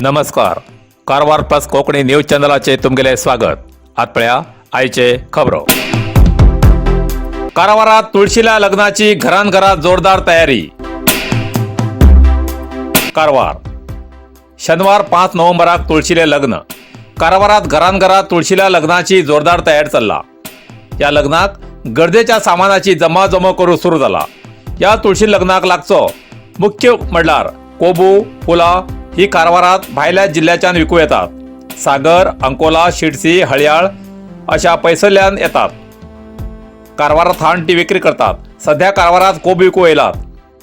नमस्कार, Karwar plus Konkani news चॅनलाचे तुमगेले स्वागत. आत पळया आयचे खबरो. कारवारात तुळशीला लग्नाची घरान घरात जोरदार तयारी. कारवार शनिवार 5 नोव्हेंबराक तुळशीले लग्न. कारवारात घरान घरात तुळशीला लग्नाची जोरदार तयारी चल्ला. या लग्नाक गरजेच्या सामानाची जमाजमो करूंक सुरू जाला. या तुळशी लग्नाक लागचो मुख्य म्हणल्यार कोबू, फुलां ही कारवारात भायल्या जिल्ह्याच्यान विकू येतात. सागर, अंकोला, शिरसी, हळयाळ अशा पैसल्यान येतात. कारवारात हाडून ती विक्री करतात. सध्या कारवारात कोब विकू येयलात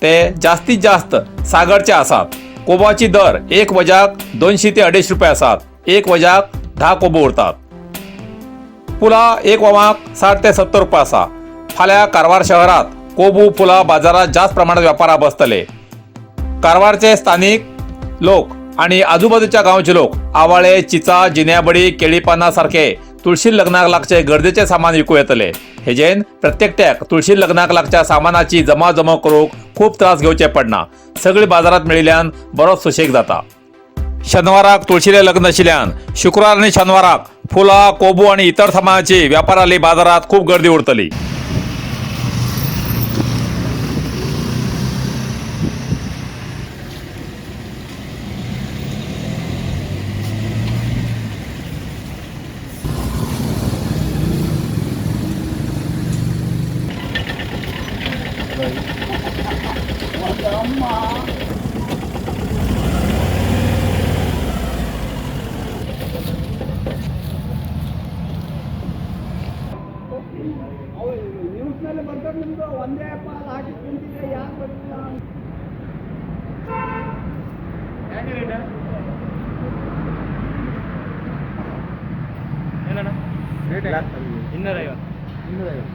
ते जास्तीत जास्त सागरचे आसात. कोबाची दर एक वजाक 200 ते 250 रुपये आसात. एक वजाक 10 कोबो उरतात. पुला एक वमाक 60 ते 70 रुपये आसा. फाल्यां कारवार शहरात कोबू, फुलां बाजारात जास्त प्रमाणात व्यापारा बसतले. कारवारचे स्थानिक लोक आणि आजूबाजूच्या गावचे लोक आवाळे, चिचा, जिन्याबडी, केळीपाना सारखे तुळशी लग्नाक लागचे गरजेचे सामान विकू येतले. हेजेन प्रत्येकट्याक तुळशी लग्नाक लागच्या सामानाची जमाजमो करूंक खूब त्रास घेवचे पडना. सगळी बाजारात मेळिल्ल्यान बरोच सुशेग जाता. शनिवाराक तुळशीले लग्न आशिल्ल्यान शुक्रार आनी शनिवाराक फुलां, कोबू आणि इतर सामानाची व्यापाराली बाजारात खूब गर्दी उरतली. ನ್ಯೂಸ್ನಲ್ಲಿ ಬರ್ತದೆ ನಿಮ್ಮದು ಒಂದೇ ಪಾಲ್ ಹಾಕಿ ಕುಂತಿದ್ರೆ ಯಾಕೆ ಬರಲಿಲ್ಲ? ಏನಣ್ಣ? 250. 250.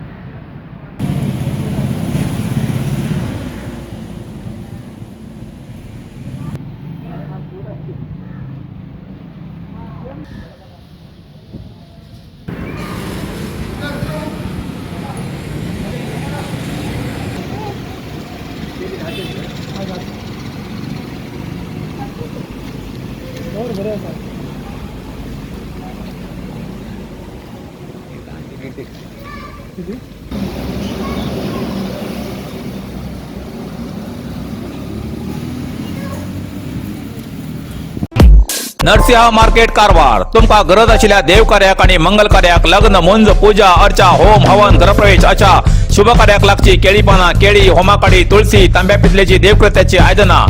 नरसिंहा मार्केट कारवार. तुमका गरज आशिल्ल्या देवकार्याक आणि मंगल कार्याक, लग्न, मुंज, पूजा अर्चा, होम हवन, गृहप्रवेश अशा शुभ कार्याक लागची केळी पानां, केळी, होमाकाडी, तुळसी, तांब्या पितलेची देवकृत्याची आयदनां,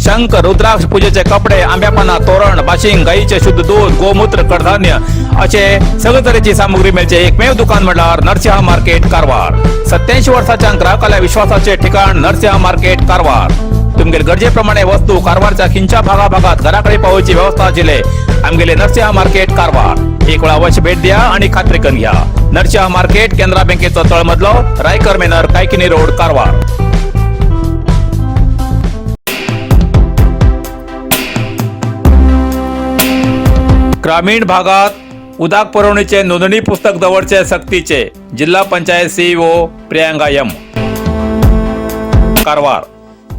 शंख, रुद्राक्ष, पूजेचे कपडे, आंब्या पानां, तोरण, बाशिंग, गाईचे शुद्ध दूध, गोमूत्र, कडधान्य असे सगळे तरेची सामुग्री मेळचे एकमेव दुकान म्हणल्यार नरसिंहा मार्केट कारवार. 87 वर्साच्या ग्राहकाला विश्वासाचे ठिकाण नरसिंहा मार्केट कारवार. तुमगेले गरजेप्रमाणे वस्तू कारवारच्या खिंच्या भागाभागात घराकडे पावोवची व्यवस्था आशिल्ले आमगेले नरसिंहा मार्केट कारवार. एक वेळा अवश्य भेट द्या आणि खात्री करून घ्या. नरसिंहा मार्केट, केनरा बँकेचो तळमजलो, रायकर मेनर, कायकिनी रोड, कारवार. ग्रामीण भागात उदक पुरवणीचे नोंदणी पुस्तक दवरचे सक्तीचे, जिल्हा पंचायत सीईओ प्रियांका एम. कारवार.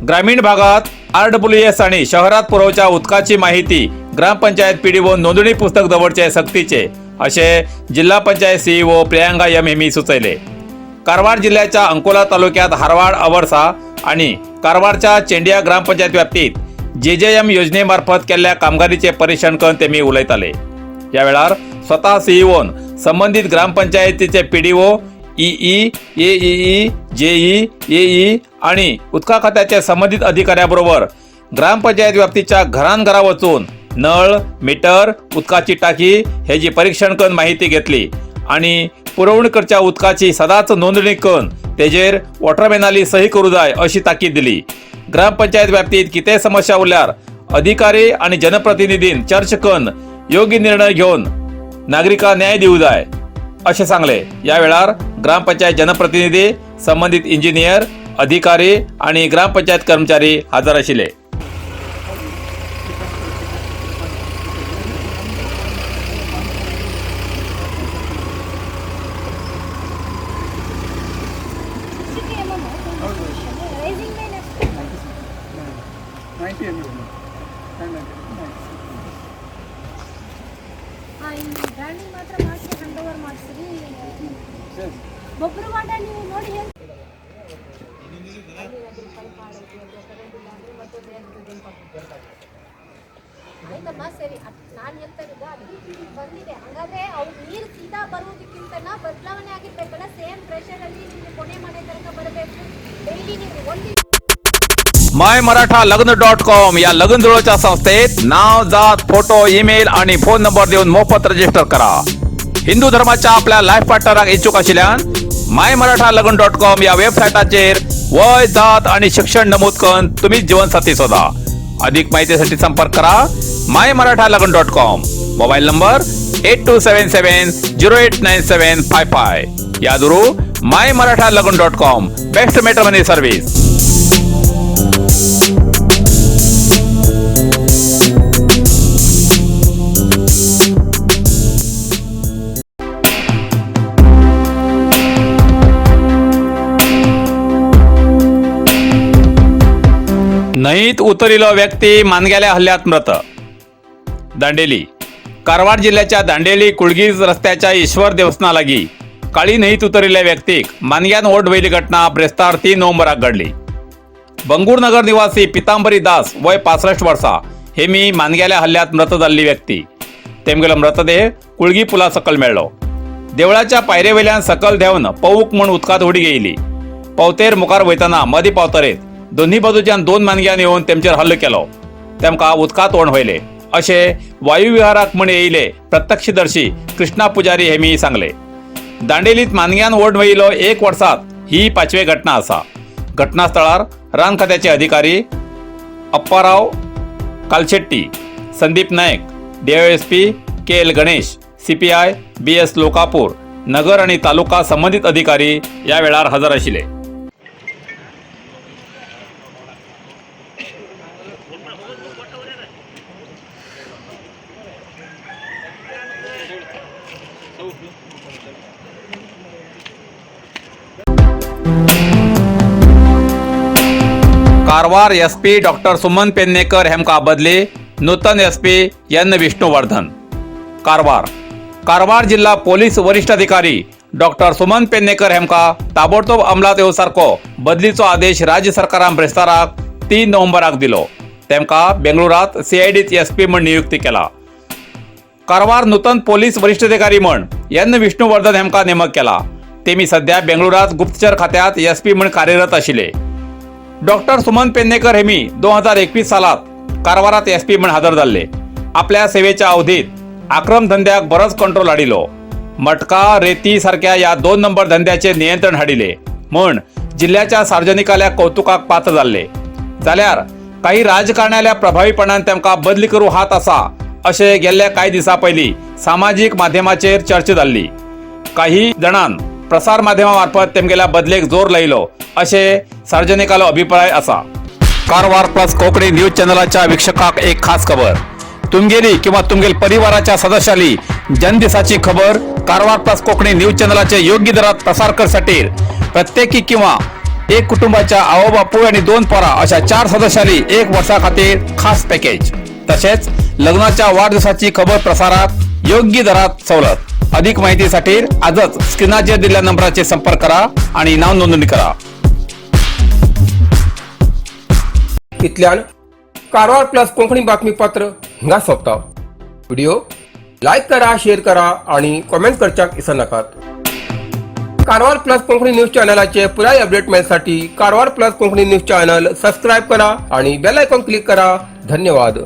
ग्रामीण भागात आरडब्ल्यू एस आणि शहरात पुरवच्या उदकाची माहिती ग्रामपंचायत पीडीओ नोंदणी पुस्तक दवरचे सक्तीचे, असे जिल्हा पंचायत सीईओ प्रियांका एम हेमी सुचयले. कारवार जिल्ह्याच्या अंकोला तालुक्यात हारवाड, अवर्सा आणि कारवारच्या चेंडिया ग्रामपंचायत व्याप्तीत जेजेएम योजनेमार्फत केल्ल्या कामगिरीचे परीक्षण करून तेमी उलयताले. या वेळार स्वतः सीईओन संबंधित ग्रामपंचायतीचे पीडीओ, ईई, एईई, जेई, एई आणि उदका खात्याच्या संबंधित अधिकाऱ्याबरोबर ग्रामपंचायत व्याप्तीच्या घरान घरा वचून नळ, मीटर, उदकाची टाकी हेजी परीक्षण करून माहिती घेतली आणि पुरवण करच्या उदकाची सदांच नोंदणी करून तेजेर वॉटरमॅनाली सही करू जाय अशी ताकीद दिली. ग्रामपंचायत व्याप्तीत कितें समस्या उरल्यार अधिकारी आणि जनप्रतिनिधीन चर्च करून योग्य निर्णय घेवन नागरिकांक न्याय दिवं जाय अशें सांगले. या वेळार ग्रामपंचायत जनप्रतिनिधी, संबंधित इंजिनियर, अधिकारी आणि ग्रामपंचायत कर्मचारी हजर आशिल्ले. ರೈಸಿಂಗ್ ಮೇಲೆ. 90 mm. 990. ಈ ಬ್ರ್ಯಾಂಡಿಂಗ್ ಮಾತ್ರ ಮಾಡಿಸಿ, ಹ್ಯಾಂಡ್ ಓವರ್ ಮಾಡಿಸ್ರಿ. ಬೊಬ್ರುವಾಡ ನೀವು ನೋಡಿ ಹೇಳ್. ಪೈಪ್ ಹಾಳೈತಿ ಅಥವಾ ಕರೆಂಟ್ ಇಲ್ಲ ಅಂದ್ರೆ ಮತ್ತೊಂದು ಏನು? ಆಯ್ತಮ್ಮ, ಸರಿ. ನಾನು ಹೇಳ್ತಾ ಇರೋದು ಅದು ಬಂದಿದೆ. ಹಂಗಾದ್ರೆ ಅವು ನೀರು ಸೀದಾ ಬರುವುದಕ್ಕಿಂತನ ಬದಲಾವಣೆ ಆಗಿರ್ಬೇಕಲ್ಲ. ಸೇಮ್ ಪ್ರೆಷರ್ ಅಲ್ಲಿ ನಿಮ್ಗೆ ಕೊನೆ ಮನೆ ತನಕ ಬರಬೇಕು. ಡೈಲಿ ನೀವು ಒಂದು माय मराठा लग्न डॉट कॉम या लग्न जुळोच्या संस्थेत नाव, जात, फोटो, ईमेल आणि फोन नंबर देऊन मोफत रजिस्टर करा. हिंदू धर्माच्या आपल्या लायफ पार्टनराक इच्छुक आशिल्ल्यान माय मराठा लग्न डॉट कॉम या वेबसायटाचेर वय, जात आणि शिक्षण नमूद करून तुम्ही जीवनसाथी शोधा. अधिक माहितीसाठी संपर्क करा माय मराठा लग्न dot com, mobile number 8277089755. यादुरू my Maratha लग्न dot com, best matrimony service. न्हंयत उतरिलो व्यक्ती मानग्याल्या हल्ल्यात मृत. दांडेली. कारवार जिल्ह्याच्या दांडेली कुळगीज रस्त्याच्या ईश्वर देवस्थानालागी काळी न्हंयत उतरिल्ल्या व्यक्तीक मानग्यान ओढ वयली घटना ब्रेस्तार 3 नोव्हेंबराक घडली. बंगूरनगर निवासी पितांबरी दास, वय 65 वर्सां, हे मी मानग्याल्या हल्ल्यात मृत जाल्ली व्यक्ती. तेमगेलो मृतदेह कुळगी पुला सकल मेळ्ळो. देवळाच्या पायरेवयल्यान सकल देंवन पवूक म्हूण उदकांत उडी घेयली. पावतेर मुखार वयतना मदीं पावतरेत दोन्ही बाजूच्यान दोन मानग्यान येवन तेमचेर हल्लो केलो. तेमकां उदकांत ओण व्हयले अशें वायुविहाराक म्हूण येयले प्रत्यक्षदर्शी कृष्णा पुजारी हेमी सांगले. दांडेलीत मानग्यान ओढ वयलो एक वर्सात ही पांचवी घटना आसा. घटनास्थळार रान खात्याचे अधिकारी Apparao Kalshetti, Sandeep Naik, DYSP K L Ganesh, CPI B S Lokapur, नगर आणि तालुका संबंधित अधिकारी या वेळार हजर आशिल्ले. कारवार एसपी डॉक्टर सुमन पेन्नेकर हेमकां बदली, नूतन एसपी एन विष्णुवर्धन. कारवार. कारवार जिल्हा पोलीस वरिष्ठ अधिकारी डॉक्टर सुमन पेन्नेकर हेमकां ताबडतोब अंमलात येवसारको बदलीचो आदेश राज्य सरकारान ब्रेस्ताराक 3 नोव्हेंबराक दिलो. तेमकां बेंगळुरात सीआयडीत एसपी म्हूण नियुक्ती केला. कारवार नूतन पोलीस वरिष्ठ अधिकारी म्हण एन विष्णुवर्धन हेमकां नेमक केला. तेमी सध्या बेंगळुरात गुप्तचर खात्यात एसपी म्हण कार्यरत आशिल्ले. डॉक्टर सुमन पेन्नेकर हेमी 2021 सालात कारवारात एसपी म्हण हजर जाल्ले. आपल्या सेवेच्या अवधीत आक्रम धंद्याक बरोच कंट्रोल हाडिलो. मटका रेती सारख्या या दोन नंबर धंद्याचे नियंत्रण हाडिले म्हण जिल्ह्याच्या सार्वजनिकाल्या कौतुकाक पात्र जाल्ले. जाल्यार काही राजकारण्याल्या प्रभावीपणान तेमकां बदली करूं हात आसा अशें गेल्ल्या कांय दिसां पयलीं सामाजीक माध्यमाचेर चर्चा जाल्ली. काही जाणान प्रसार माध्यमा मार्फत तेमगेल्या बदलेक जोर लायलो अशें सार्वजनिकालो अभिप्राय आसा. कारवार प्लस कोकणी न्यूज चॅनलाच्या वीक्षकाक एक खास खबर. तुमगेली किंवा तुमगेल परिवाराच्या सदस्याली जन्मदिसाची खबर कारवार प्लस कोकणी न्यूज चॅनलाचे योग्य दरात प्रसार करसाठी प्रत्येकी किंवा एक कुटुंबाच्या आवो बापूय आणि दोन पोरा अशा चार सदस्यांनी एक वर्सा खातीर खास पॅकेज. तसेच लग्नाच्या वाढदिवसाची खबर प्रसारात योग्य दरात सवलत. अधिक माहितीसाठी आजच स्क्रीनाचेर दिलेल्या नंबराचे संपर्क करा आणि नाव नोंदणी करा. इतल्यान कारवार प्लस कोंकणी बातमीपत्र हिंगा सोंपता. व्हिडिओ लायक करा, शेअर करा आणि कॉमेंट करच्याक विसरनाकात. कारवार प्लस कोंकणी न्यूज चॅनलाचे पुराय अपडेट मेळसाठी Karwar plus Konkani news channel subscribe करा आणि बेल आयकॉन क्लिक करा. धन्यवाद.